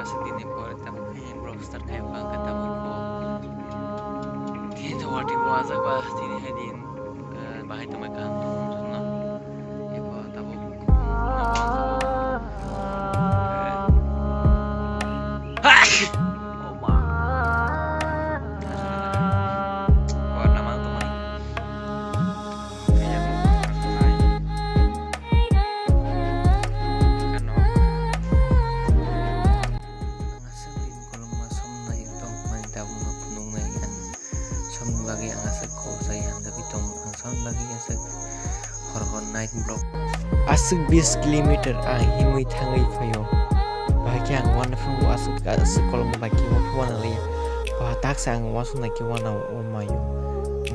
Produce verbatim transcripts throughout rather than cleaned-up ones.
Tini pore tabuk khe vlog start khai bang khe tabuk ko. Tini to wati bo ajak ba tini hai din, eh, bahai tongbai kaham tong wng thangno. Eko tabuk. Ah! Oh ma. Warna mang tongmani. Ang aswk rim kolokma somnai tongmani tabukno phunuknai ang. Somni bagwi ang aswk kok sai hamjagwi tongo. Ang somni bagwi aswk hor hor night vlog. Aswk bis kilometer ang himwi thangwi phaio. Bahai khe ang uanaphuru aswk, aswk kolokma bai khe uanaphuru uanaliya. Ba taksa ang uansuknai khe uanao, o maio.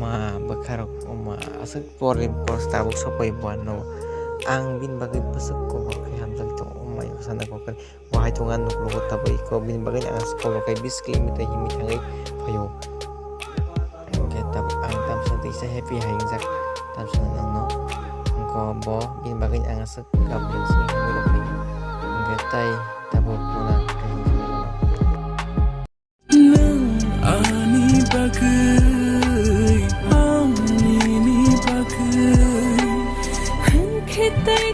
Ma bwkharok, o ma, aswk Pore kos tabuk sokoi bo ano. Ang bini bagwi bwswk kok khe hamjagwi tongo, o mai sana kok khe. Bo hai thung ang nuklugo tabuk iko bini bagwi ang kok khe bis kilometer himwi thangwi phaio. Hwnkhe tabuk ang tamsa tisa happy hai wngjak tamsa nangno. Hwnkhe bo bini bagwi ang aswk kapri simi himwi rw phaio. Hwnkhe tai tabuk mona hai wngkha. Nwng ani bagwi, ang nini bagwi. Hwnkhe tei